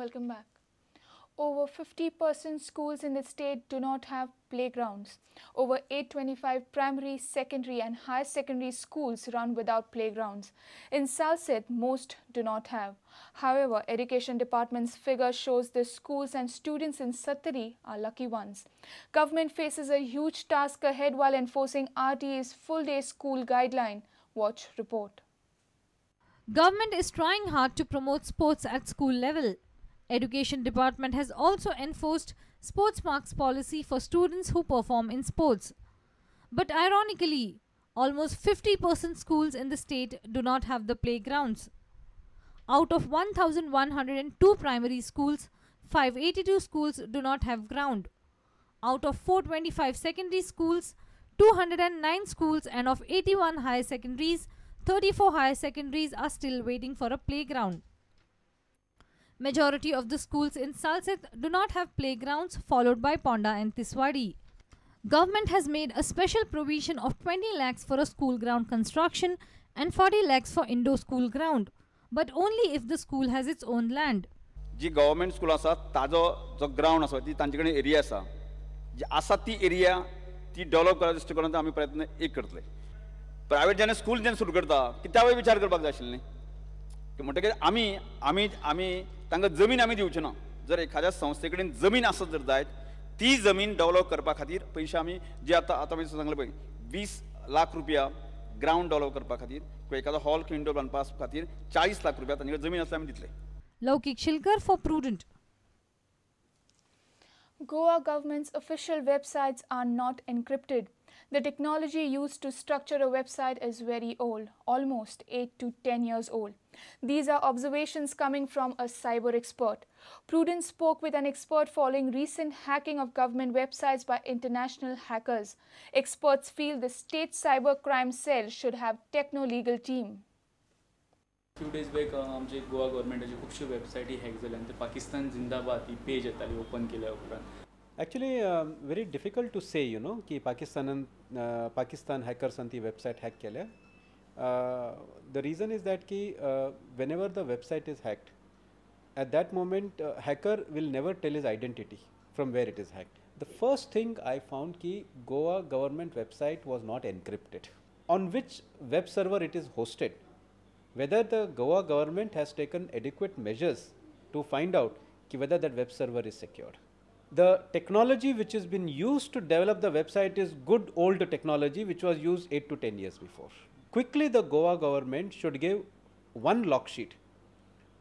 Welcome back. Over 50% schools in the state do not have playgrounds. Over 825 primary, secondary and high secondary schools run without playgrounds. In Salcete, most do not have. However, Education Department's figure shows the schools and students in Sattari are lucky ones. Government faces a huge task ahead while enforcing RTE's full-day school guideline. Watch report. Government is trying hard to promote sports at school level. Education Department has also enforced sports marks policy for students who perform in sports. But ironically, almost 50% schools in the state do not have the playgrounds. Out of 1,102 primary schools, 582 schools do not have ground. Out of 425 secondary schools, 209 schools, and of 81 higher secondaries, 34 higher secondaries are still waiting for a playground. Majority of the schools in Salcete do not have playgrounds, followed by Ponda and Tiswadi. Government has made a special provision of 20 lakhs for a school ground construction and 40 lakhs for indoor school ground, but only if the school has its own land. Ji government school आसा ताजो जो ground आसा ती तांचे कडेन area आसा, जी आसा ती एरिया ती डेव्हलप करपाच्या दृश्टिकोनांत आमी प्रयत्न एक करतले. प्रायवेट जेन्ना स्कूल जेन्ना सुरू करता की त्या विचार करपाक जाय आशिल्लें न्ही, म्हणटकीर आमी आमी आमी तांकां जमीन आमी दिवचे ना. जर एखाद्या संस्थे कडेन जमीन आसत जर जायत ती जमीन डेव्हलप करपा खातीर पयशे आमी जे आतां आतां आमी सांगलें पळय 20 लाख रुपया ग्राउंड डेव्हलप करपा खातीर किंवा एखादो हॉल किंवा इंडोर बांदपा खातीर 40 लाख रुपया तांचे जमीन आसल्यार आमी दितले. Laukik Shilkar for Prudent. Goa government's official websites are not encrypted. The technology used to structure a website is very old, almost 8 to 10 years old. These are observations coming from a cyber expert. Prudent spoke with an expert following recent hacking of government websites by international hackers. Experts feel the state cyber crime cell should have techno-legal team. Few days back आमचे गोवा गव्हर्मेंटाच्यो खुबश्यो वेबसायटी hack जाल्या आनी ते पाकिस्तान जिंदाबाद ही पेज येताली open केल्या उपरांत. Actually very difficult to say, you know, की पाकिस्तानान पाकिस्तान हॅकर्सान ती वेबसायट हॅक केल्या. The reason is that की whenever the website is hacked at that moment hacker will never tell his identity from where it is hacked. The first thing I found की Goa government website was not encrypted. On which web server it is hosted, whether the Goa government has taken adequate measures to find out whether that web server is secured. The technology which has been used to develop the website is good old technology which was used 8 to 10 years before. Quickly the Goa government should give one log sheet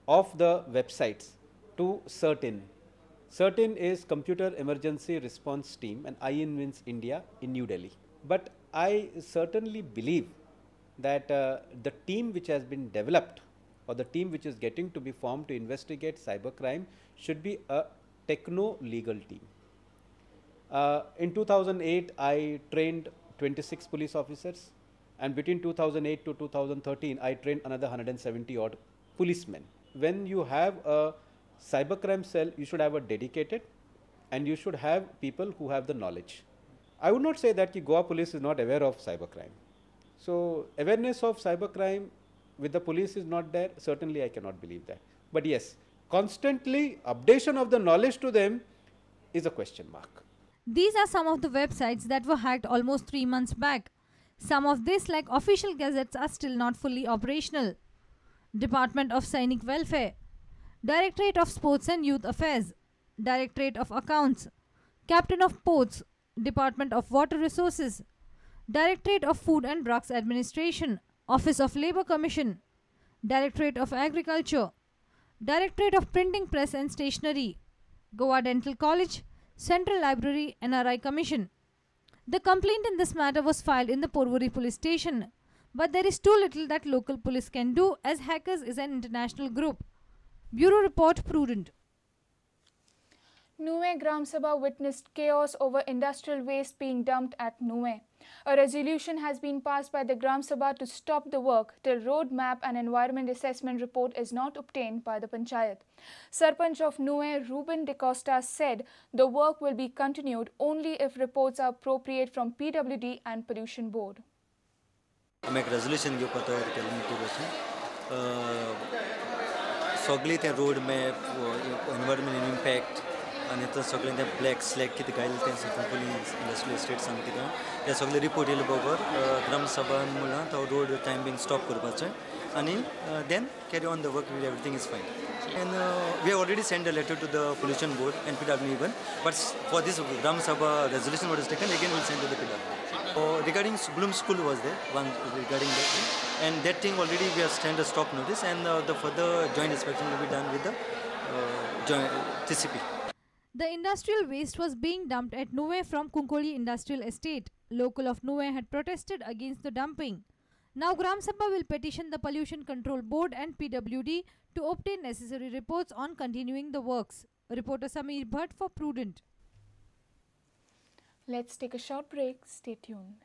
of the websites to CERT-In. CERT-In is Computer Emergency Response Team and IN means India in New Delhi. But I certainly believe that the team which has been developed or the team which is getting to be formed to investigate cybercrime should be a techno-legal team. In 2008, I trained 26 police officers, and between 2008 to 2013, I trained another 170 odd policemen. When you have a cybercrime cell, you should have a dedicated and you should have people who have the knowledge. I would not say that the Goa police is not aware of cybercrime. So awareness of cybercrime with the police is not there, certainly I cannot believe that. But yes, constantly updation of the knowledge to them is a question mark. These are some of the websites that were hacked almost 3 months back. Some of this, like official gazettes, are still not fully operational. Department of Sainik Welfare, Directorate of Sports and Youth Affairs, Directorate of Accounts, Captain of Ports, Department of Water Resources, Directorate of Food and Drugs Administration, Office of Labour Commission, Directorate of Agriculture, Directorate of Printing Press and Stationery, Goa Dental College, Central Library, NRI Commission. The complaint in this matter was filed in the Porvorim police station, but there is too little that local police can do as hackers is an international group. Bureau Report, Prudent. Nuvem Gram Sabha witnessed chaos over industrial waste being dumped at Nuvem. A resolution has been passed by the Gram Sabha to stop the work till road map and environment assessment report is not obtained by the Panchayat. Sarpanch of Nuvem, Ruben De Costa, said the work will be continued only if reports are appropriate from PWD and Pollution Board. आमी एक resolution घेवपाक तयार केलें meeting बसून. सगळी ते road map, environment impact आनी ते सगळें ते ब्लॅक स्लॅग कितें घायलें तें कुंकळ्ळी इंडस्ट्रियल इस्टेट्सान कितें ते सगळे रिपोर्ट येयले बरोबर ग्रामसभान म्हणलां तो रोड टायम बीन स्टॉप करपाचें आनी then carry on the work. Everything is fine and we have already send a letter to the pollution board and PW even, but for this Gram Sabha resolution what is taken, again will send to the PW. Regarding Bloom School was there one regarding that thing, and that thing already we have sent a stop notice, and the further joint inspection will be done with the joint TCP. The industrial waste was being dumped at Nuvem from Cuncolim Industrial Estate. Local of Nuvem had protested against the dumping. Now Gram Sabha will petition the Pollution Control Board and PWD to obtain necessary reports on continuing the works. Reporter Sameer Bhatt for Prudent. Let's take a short break. Stay tuned.